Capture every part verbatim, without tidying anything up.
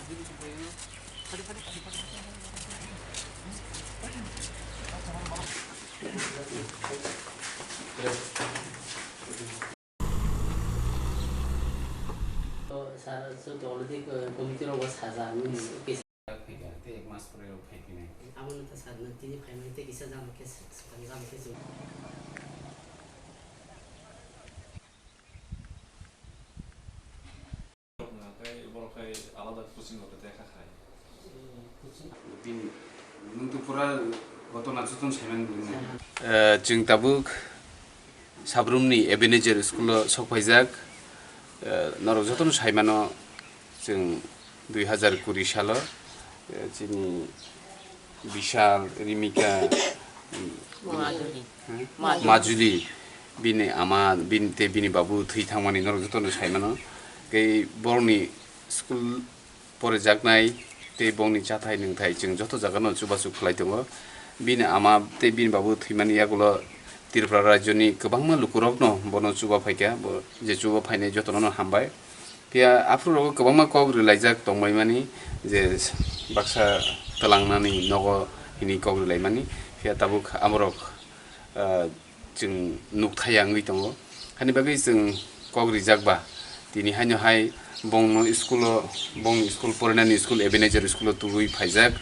Sir, so to already committee rok sajak, hmm, kisa. Phaiya, tei ek mas pore rok phai phinai. Abo no ta sir no tini phaimani tei kisa jama khe, jama khe. Tei borok khai alada coaching rok tei kha khai. Bini nwng to pura ghotona jotono saimani bini. Eh, chwng tabuk Sabrumni Ebenezer school-o sok phaijak. Eh, norok jotono saimano, chwng dui hazar kuri salo, eh, chini Bishal, Rimika, hmm, Majuli. Hmm? Majuli. Majuli, bini ama, bini, tei bini babu thwi thangmani norok jotono saimano. Tei borokni school porijaknai tei bongni chathai nwngthai chwng joto jagano chubachu khlai tongo. Bini ama tei bini babu thwimani yagulo Tripura rajyoni kwbangma lukurokno bono chuba phaikha, bo je chuba phainai jotono no hambai. Phiya aphuru rogo kwbangma kok rwlaijak tongbaimani je baksa twlangnani nogo hini kok rwlaimani. Phiya tabuk amorok, ah, chwng nukthai ya wngwi tongo. Hani bagwi chwng kok rijak ba, tini haino hai bongno school-o, bongni school porinani school Ebenezer school-o tubui phaijak,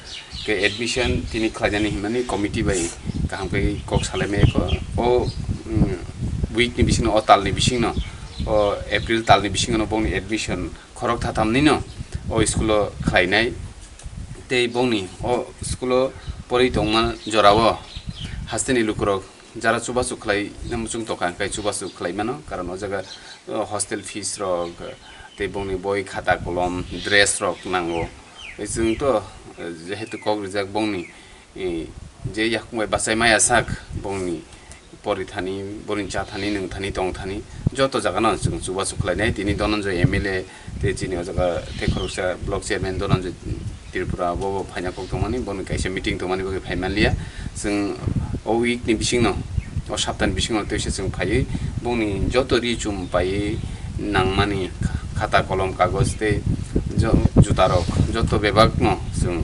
khe admission tini khlainani hwnmani committee bai kaham khe kok salaimai kho. O, mm, week-ni bisingno, o talni bisingno, o April talni bisingno bongni admission khorok thathamnino o school-o khlainai. Tei bongni o school-o porwi tongma jorao hasteni lukurok jara chubachu khlai muchung tongkha, hwnkhe chubachu khlai mano, karon o jaga, o, hostel fees rok, tei bongni boi, khata, kolom, dress rok nango. Chwng to, eh, jehetu kok rijak bongni, eh, je yakung bai bachai maya sak, bongni pori thani, boni cha thani, nwng thani, tong thani, joto jaga no chwng chubachu khlai nai. Tini Dhananjay M L A, tei chini o jaga tei khoroksa block chairman Dhananjay Tripura bo, bo phaina kok tongmani, boni kaisa meeting tongmani bagwi phai manliya. Chwng o week ni bisingno, o saptani bisingno twisa chwng phaiwi bongni joto ri chum paiwi nangmani khata, kolom, kagoj tei jo-, juta rok joto bebak no chwng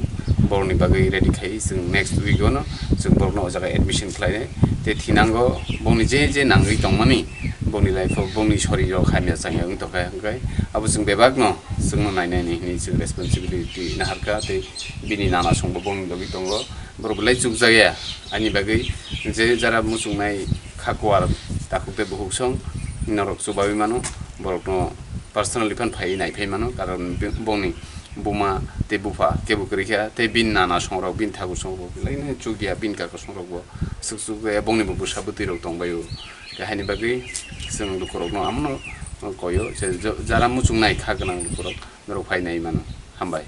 borokni bagwi ready khai chwng next week o no chwng borokno o jaga admission khlainai. Tei thinango bongni je je nangwi tongmani, bongni life o bongni sori rok hamya changya wng tongkha, hwnkhe abo chwng bebak no chwngno nainani hwnwi chwng responsibility naharkha, tei bini nana songbo bongni logi tongo, borok belai chukjakya. Ani bagwi je jara muchungnai kha kuar takhuk tei bukhuk song norok chubawi mano, borokno personally phan phaiwi naiphai mano, karon bongni buma tei bupha kebo kwrwi kha, tei bini nana songrok, bini thakur songrok belai no chukya, bini kaka songrok bo swk chukya, bongni bo bwsa bwtwi rok tongbaio. Tei haini bagwi chwng lukurokno amono koyo, je jo-, jara muchungnai kha gwnang lukurok norok phai nai mano. Hambai.